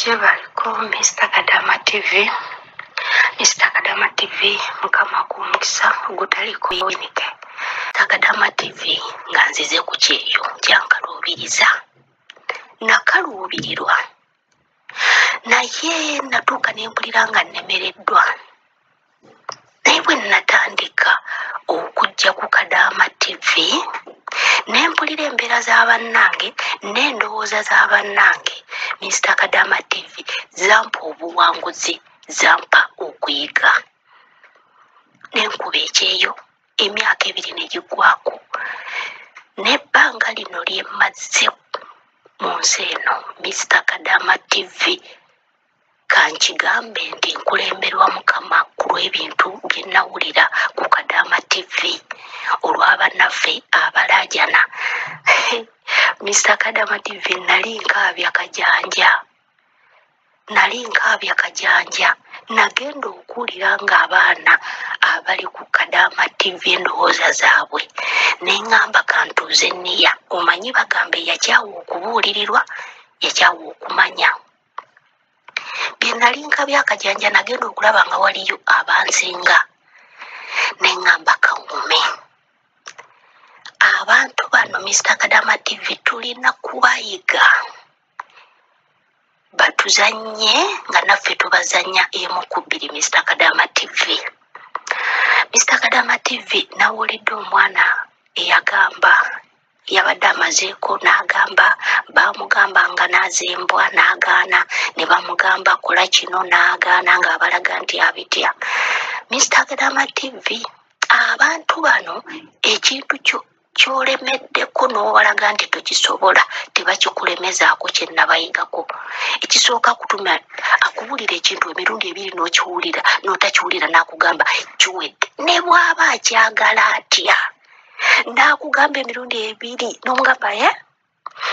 Gyebaliko Mister Kadama TV. Mister Kadama TV, Mukama akuwe omukisa ogutaliiko buyinike. Mister Kadama TV, nga nzize ku kyeyo kyankaluubiriza. Nakaluubirirwa naye natuuka ne mpulira nga nnemereddwa. Naye bwe natandika okujja ku Kadama TV ne mpulira embeera za bannange n'endowooza za bannange, Mister Kadama TV zampa obuwanguzi, zampa okuyiga. Ne nkuba ekyeyo emyaka 2 ne giggwako. N'ebbanga lino lye mmaze mu nsi eno, Mister Kadama TV kankigambe nti nkulemberwa Mukama ku lw'ebintu bye nawulira ku Kadama TV olw'abannaffe abalaajana. Mister Kadama TV nali nkaabya kajanja, nali nkaabya kajanja. Nagenda okuwulira ng'abaana abali ku Kadama TV endowooza zaabwe, ne ŋŋamba kantuuze nniya. Omanyi bagamba eyakyawa okubuulirirwa yakyawa okumanya. Bye nali nkaabya akajanja, nagenda okulaba nga waliyo abansinga, ne ŋŋamba kaŋŋume. Abantu bano Mister Kadama TV tulina kubayiga, batuzannye nga naffe tubazannya emu ku bbiri. Mister Kadama TV, Mister Kadama TV, nawulidde omwana eyagamba yabadde amazeeko n'agamba baamugamba nga n'azembwa n'agaana, ne bamugamba kola kino n'agaana, ng'abalaga nti abitya. Mister Kadama TV, abantu bano ekintu kyo ky'olemeddeko n'obalaga nti tokisobola tebakikulemezaako. Kye nabayigako ekisooka, kutuma akuwulira ekintu emirundi 2 n'okiwulira n'otakiwulira, n'akugamba kiwedde. Ne bw'aba akyagala atya, n'akugamba emirundi 2 n'omugamba ye,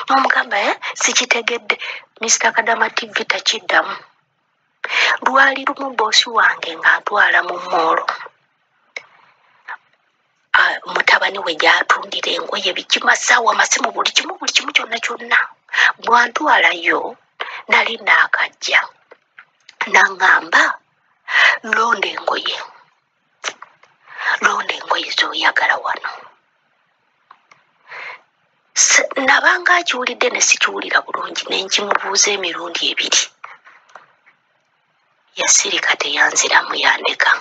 n'omugamba ye sikitegedde. Mister Kadama TV takiddamu. Lwali lumu boosi wange ng'antwala mu mmoolo, mutabani we gy'atundira engoye, biki, masaawa, masimu, buli kimu, buli kimu kyonna kyonna. Bw'antwalayo nali naakajja, n'aŋŋamba londa engoye, londa engoye z'oyagala wano. Nabanga akiwulidde ne sikiwulira bulungi, ne nkimubuuza emirundi 2. Yasirika teyanziramu, yandeka.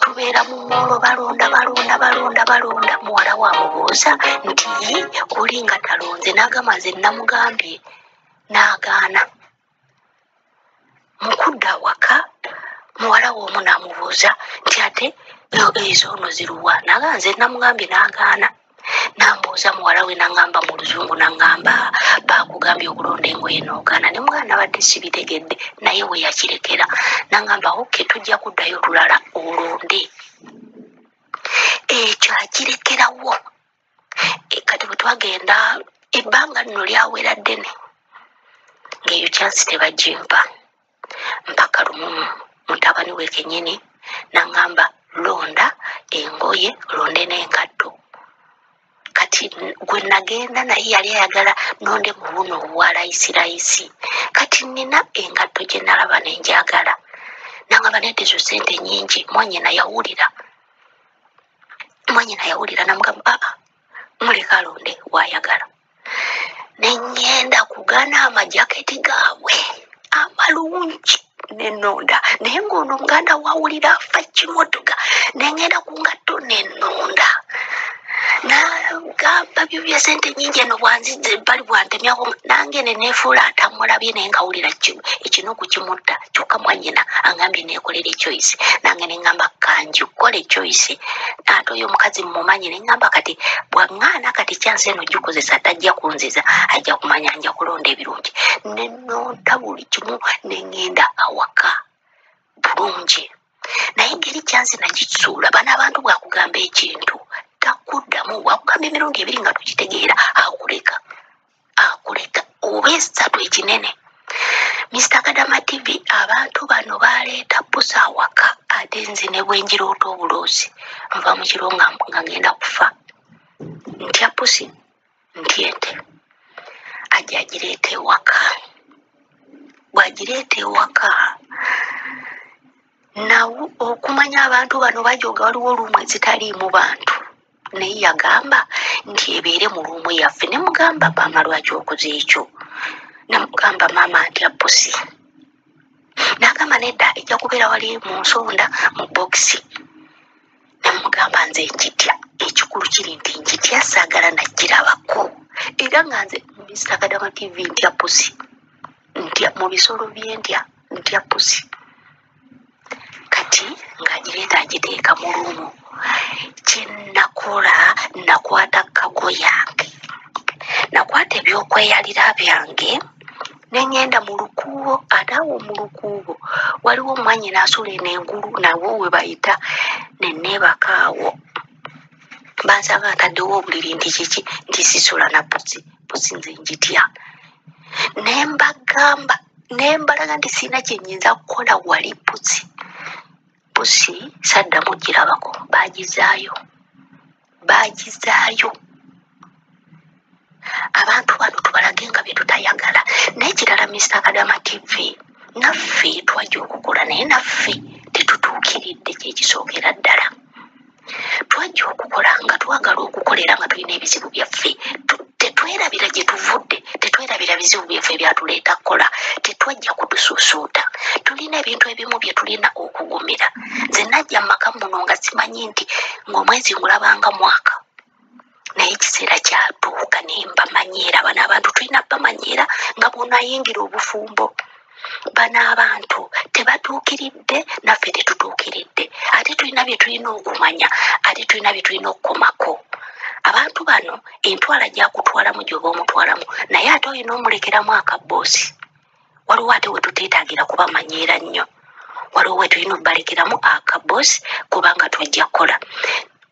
Tubeera mu mmoolo, balonda balonda balonda balonda. Muwala we amubuuza nti ye oli nga talonze, n'agamba nze namugambye n'agaana. Mu kudda awaka muwala we omu n'amubuuza nti ate ezo ono ziruwa, n'agamba nze namugambye n'agaana. N'ambuuza muwala we n'aŋŋamba mu luzungu, n'aŋŋamba baakugambye okulonda engoye n'ogaana. Ne mugamba nabadde sibitegedde, naye we yakirekera. N'aŋŋamba okay, tujja kuddayo tulala olonde. Ekyo akirekerawo. Kati bwe twagenda ebbanga lino lyawera ddene ng'eyo kyansi tebagimpa, mpaka lumu mutabani we kennyini n'aŋŋamba londa engoye, olonde n'engatto. Kati gwe nagenda naye yali ayagala nonde mu buno obwa layisi. Kati nnina engatto gye nalaba ne njagala, n'aŋŋamba nedda ezo ssente nnyingi. Mwannyina yawulira, mwannyina yawulira n'amugamba aa muleke alonde w'ayagala. Ne ŋŋenda kugana amajaketi gaabwe amalungi ne nnonda, naye ng'ono omuganda wawulira afa kimotoka. Ne ŋŋenda ku ngatto ne nnonda, n'agamba byo bya ssente nnyingi eno bwanzizza ebbali bwantemyako. Nange ne neefuula atamulabye, naye ngawulira ekinugu kimutta. Kyokka mwannyina angambye neekolere choice, nange ne ŋŋamba kanjikole choice. Ate oyo omukazi mmumanyi, ne ŋŋamba kati bw'aŋŋaana kati chance eno gikozesa tajja kunziza, ajja kumanya nja kulonda ebirungi. Ne nnonda buli kimu ne ŋŋenda awaka bulungi. Naye engeri chance nagisuula, bano abantu bw'akugamba ekintu takuddamu, bw'akugamba emirundi 2 nga tokitegeera akuleka, akuleka oba 3 ekinene. Mister Kadama TV, abantu bano baleeta pusi awaka, ate nze ne bwe ngiroota obuloosi nva mu kiro nga ngenda kufa. Ntya pusi, ntya ente, ajja agireeta ewaka. Bw'agireeta ewaka nawo okumanya abantu bano bajooga, waliwo luumu ezitaliimu bantu, naye yagamba nti ebeere mu luumu yaffe. Ne mugamba, maama lwaki okoze ekyo? Namugamba, maama ntya pusi. N'agamba nedda, ejja kubeera wali mu nsonda mu bokisi. Namugamba nze nkitya, ekikulu kiri nti nkitya, saagala nagirabako. Era nga nze Mr Kadama TV ntya pusi, ntya mu bisolo byentya, ntya pusi. Kati ng'agireeta agiteeka mu luumu. Kyenakola, nakwata kago yange, nakwata ebyokweyalira byange nengenda mu lukuubo. Ate awo mu lukuubo waliwo omwanyina asula eno engulu, nawo we bayita, neneebaka awo. Bansanga ntaddewo obuliri nti kiki, nti sisula na pusi, pusi nze njitya. Ne mbagamba ne mbalaga nti sirina kye nnyinza kukola wali pusi. Pusi saddamu girabako, baagizaayo, baagizaayo. Abantu bano tubalage nga bye tutayagala. N'ekirala Mr Kadama TV, naffe twajja okukola, naye naffe tetutuukiridde. Kyekisookera ddala, twajja okukola nga twagala okukolera nga tulina ebizibu byaffe. Tetwerabira gye tuvudde, tetwerabira bizibu byaffe byatuleeta kukola, tetwajja kutusuusuuta. Tulina ebintu ebimu bye tulina okugumira. Nze najja mu maka muno nga simanyi nti ng'omwezi ngulabanga mwaka, naye ekiseera kyatuuka ne mbamanyiira. Bano abantu tulina bamanyiira nga bw'onaayingira obufumbo. Bano abantu tebatuukiridde, naffe tetutuukiridde, ate tulina bye tulina okumanya, ate tulina bye tulina okukomako. Abantu bano entwala gyakutwalamu gy'oba omutwalamu, naye ate olina omulekeramu akabboosi. Waliwo ate we tuteetaagira kubamanyiira nnyo, waliwo we tulina obbalekeramu akabboosi kubanga twajja kukola.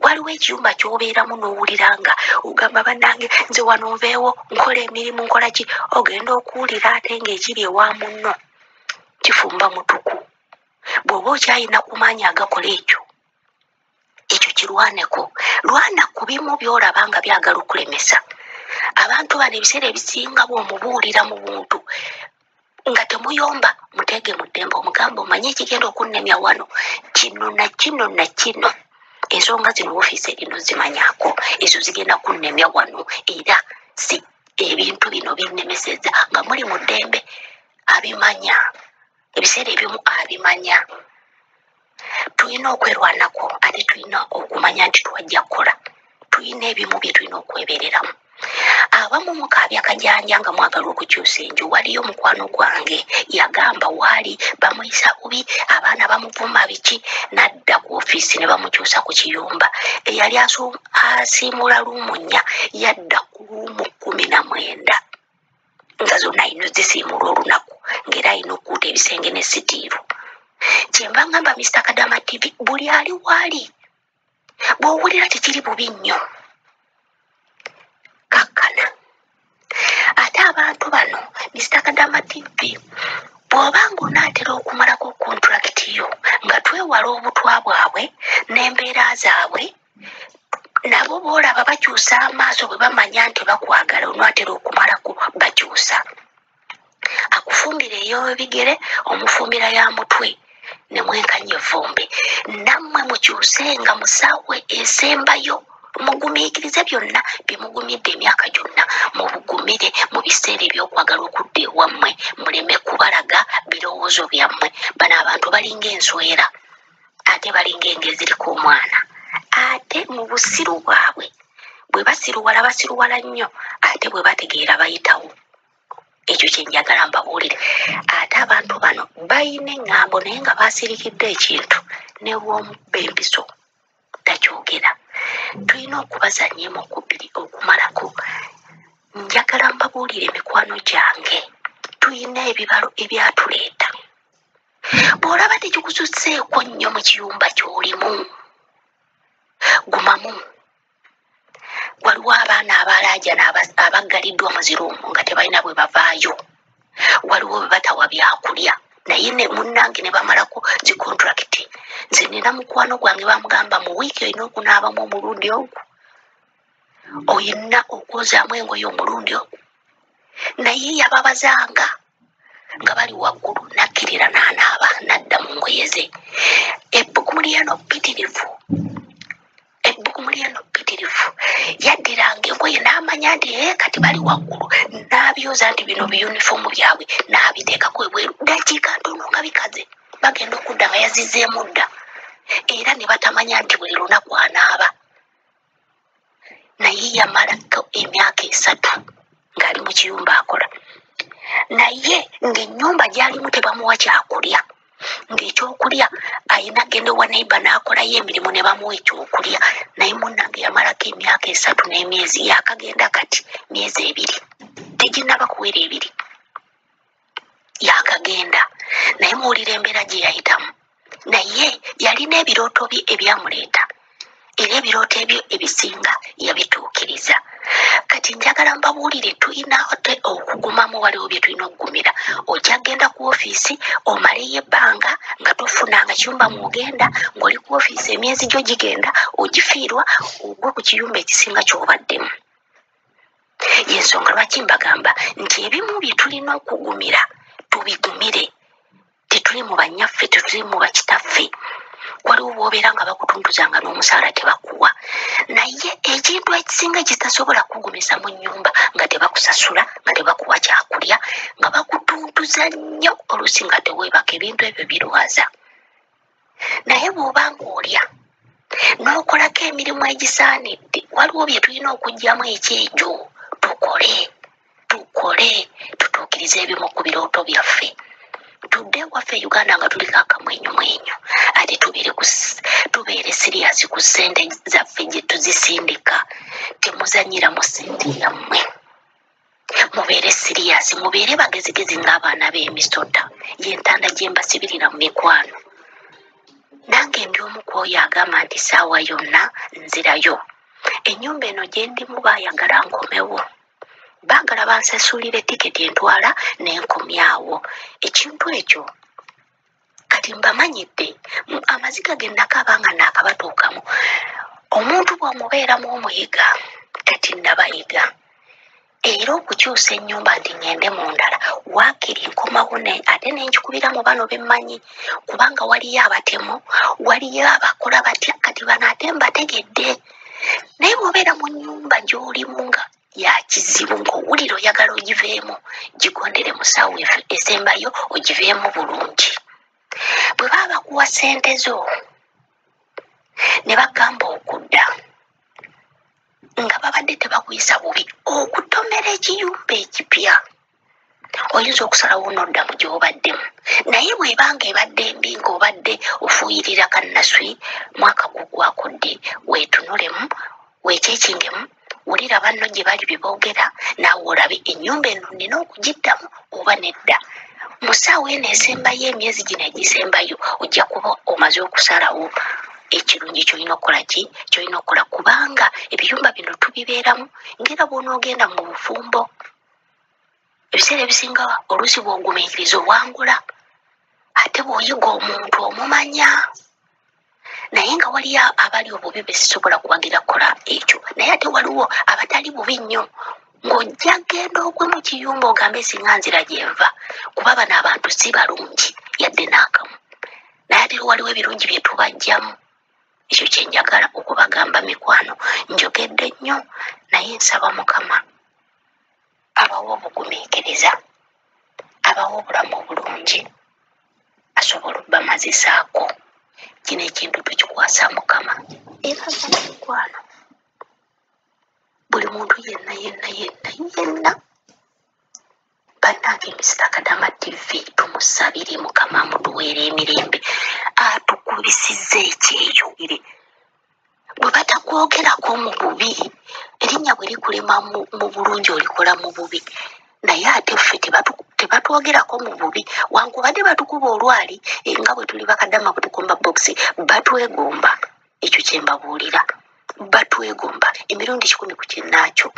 Waliwo ekiyumba ky'obeeramu n'owulira nga ogamba, bannange nze wano nveewo nkola emirimu nkola ki, ogenda okuwulira ate ng'ekiri ewa munno kifumba mutuku. Bw'oba okyalina ku maanyi agakola ekyo, ekyo kirwaneko. Lwana ku bimu by'olaba nga byagala okulemesa. Abantu bano ebiseera ebisinga bw'omubuulira mu buntu nga temuyomba, muteege mu ddembe, omugamba omanye ekigenda okunnemya wano kino na kino na kino, ensonga zino ofiisi erino zimanyako, ezo zigenda kunnemya wano, era si ebintu bino binnemesezza. Nga muli mu ddembe abimanya, ebiseera ebimu abimanya. Tulina okwerwanako, ate tulina okumanya nti twajja kukola, tulina ebimu bye tulina okwebereramu. Abamu mukaabya kajanja nga mwagala okukyusa enju. Waliyo mukwano gwange yagamba waali bamuyisa bubi, abaana bamuvuma biki, n'adda ku ofiisi ne bamukyusa ku kiyumba. Eyali asiimula luumu 4 yadda ku luumu 19, nga zonna alina ozisiimula olunaku, ng'era alina okukuuta ebisenge ne sitiiru. Kyenva ngamba Mr Kadama TV, buli ali waali bw'owulira tekiri bubi nnyo, kakkana. Ate abantu bano Mr Kadama TV, bw'oba ng'onaatera okumalako kontulakiti yo, nga twewala obutwa bwabwe n'embeera zaabwe, nabo boolaba bakyusa amaaso bwe bamanya nti bakwagala, onaatera okumalako bakyusa. Akufumbira ey'ebigere, omufumbira ya mutwe, ne mwenkanya evvumbe. Nammwe mukyuse nga musaawe esembayo, mugumiikirize byonna bye mugumidde emyaka gyonna, mubugumire mu biseera ebyokwagala okudda ewammwe, muleme kubalaga birowoozo byammwe. Bano abantu balinga enswera, ate balinga enge eziriko omwana, ate mu busiru bwabwe bwe basiruwala basiruwala nnyo, ate bwe bategeera bayitawo. Ekyo kye njagala mbabuulire. Ate abantu bano balina eŋŋambo, naye nga basirikidde ekintu ne bw'omuba empiso takyogera. Tulina okubazannyemu okubiri okumalako. Njagala mbabuulire mikwano gyange, tulina ebibalo ebyatuleeta. Bw'olaba tekikususseeko nnyo mu kiyumba ky'olimu, gumamu. Waliwo abaana abalaajana abaggaliddwa mu ziruumu nga tebalina bwe bavaayo, waliwo bwe batawa byakulya, naye ne munnange ne bamalako zi kontulakiti. Nze nina mukwano gwange bamugamba mu wiiki olina okunaabamu omulundi ogwo, olina okwozaamu engoye omulundi ogwo, naye yababazanga nga bali waggulu n'akkirira n'anaaba n'adda mu ngoye ze. Ebbugumu ly'eno ppitirivu, ebbugumu ly'eno ppitirivu. Yaddiranga engoye n'amanya nti kati bali waggulu, n'abyoza nti bino biyunifoomu byabwe, n'abiteekako ebweru. Ddakiika ntono nga bikaze, bagenda okudda nga yazizzeemu dda, era ne batamanya nti buli lunaku anaaba. Naye yamalako emyaka 3 ng'ali mu kiyumba akola, naye ng'ennyumba gy'alimu tebamuwa kyakulya, ng'ekyokulya ayina agenda ewa neighbor n'akolayo emirimu ne bamuwa ekyokulya. Naye munnange yamalako emyaka 3 n'emyezi, yakagenda kati myezi 2, teginnaba kuwera 2, yakagenda. Naye muwulira embeera gye yayitamu. Naye yalina ebirooto bye ebyamuleeta, era ebirooto ebyo ebisinga yabituukiriza. Kati njagala mbabuulire, tulina ate okugumamu, waliwo bye tulina okugumira. Ojja kugenda ku ofiisi omaleyo ebbanga nga tofunanga kiyumba mw'ogenda, ng'oli ku ofiisi emyezi gyo gigenda ogifiirwa, ogwe ku kiyumba ekisinga ky'obaddemu. Y'ensonga lwaki mbagamba nti ebimu bye tulina okugumira tubigumire. Tetuli mu bannyaffe, tetuli mu bakitaffe. Waliwo bw'obeera nga bakutuntuzanga n'omusaala tebakuwa, naye ekintu ekisinga ekitasobola kugumisa mu nnyumba nga tebakusasula, nga tebakuwa kyakulya, nga bakutuntuza nnyo, oluusi nga teweebaka, ebintu ebyo birwaza. Naye bw'oba ng'olya n'okolako emirimu egisaanidde, waliwo bye tulina okuggyamu ekyejo, tukole tukole tutuukirize ebimu ku birooto byaffe. Tudde ewaffe e Uganda nga tuliko akamwenyumwenyu, ate tubeere siriyasi ku ssente zaffe gye tuzisindika. Temuzannyira mu ssente yammwe, mubeere siriyasi, mubeere bagezigezi ng'abaana b'emisota. Y'entanda gye mbasibirira mu mikwano. Nange ndi omu ku oyo agamba nti ssaawa yonna nzirayo. Ennyumba eno gye ndimu baayagala nkomewo, baagala bansasulire tiketi entwala n'enkomyawo. Ekintu ekyo kati mbamanyidde, amaziga ge nakaaba nga naakabatuukamu. Omuntu bw'omubeeramu omuyiga, kati nabayiga. Era okukyusa ennyumba nti ŋŋende mu ndala, waakiri nkomawo ate ne nkikubira mu bano be mmanyi, kubanga waliyo abatemu, waliyo abakola batya, kati bano ate mbategedde. Naye bw'obeera mu nnyumba gy'olimu nga ya kizibu, ng'owulira oyagala ogiveemu, gigondere mu ssaawa esembayo ogiveemu bulungi. Bwe baba bakuwa ssente zo ne bagamba okudda nga babadde tebakuyisa bubi, okutomera ekiyumba ekipya oyinza okusalawo n'odda mu gy'obaddemu. Naye bw'ebanga ebadde mbi ng'obadde ofuuyirira kannaswi, mwaka guggwako ddi, weetunulemu, weekyekingemu, wulira banno gye bali bye boogera, naawe olabe ennyumba eno nnina okugiddamu oba nedda. Mu ssaawa eno esembayo, emyezi gino egisembayo, ojja kuba omaze okusalawo ekirungi ky'olina okukola ki, ky'olina okukola, kubanga ebiyumba bino tubibeeramu ng'era bw'onoogenda mu bufumbo. Ebiseera ebisinga oluusi bw'ogumiikiriza owangula, ate bw'oyiga omuntu omumanya. Naye nga waliyo abali obubi be sisobola kuwagira kukola ekyo, naye ate waliwo abatali bubi nnyo, ng'ojja genda ogwe mu kiyumba ogambe singa nzira gye nva, kuba bano abantu si balungi yadde n'akamu. Naye ate waliwo ebirungi bye tubajjamu. Ekyo kye njagala okubagamba mikwano. Njogedde nnyo, naye nsaba Mukama abawe obugumiikiriza, abawe obulamu obulungi, asobole obbamazisaako. Kino ekintu tukikwasa Mukama. Era nsaba mikwano, buli muntu yenna yenna yenna yenna, bannange Mr. Kadama TV tumusabire Mukama amutuweere emirembe, atukubisizza ekyeyo. Bwe batakwogerako mu bubi, erinnya bwe likulema mu bulungi olikola mu bubi. Naye ate ffe tebatwogerako mu bubi, wankubadde batukuba olwali nga bwe tuli bakadama bwe tukomba bokisi, batwegomba. Ekyo kye mbabuulira, batwegomba emirundi 1 ku kinnaakyo.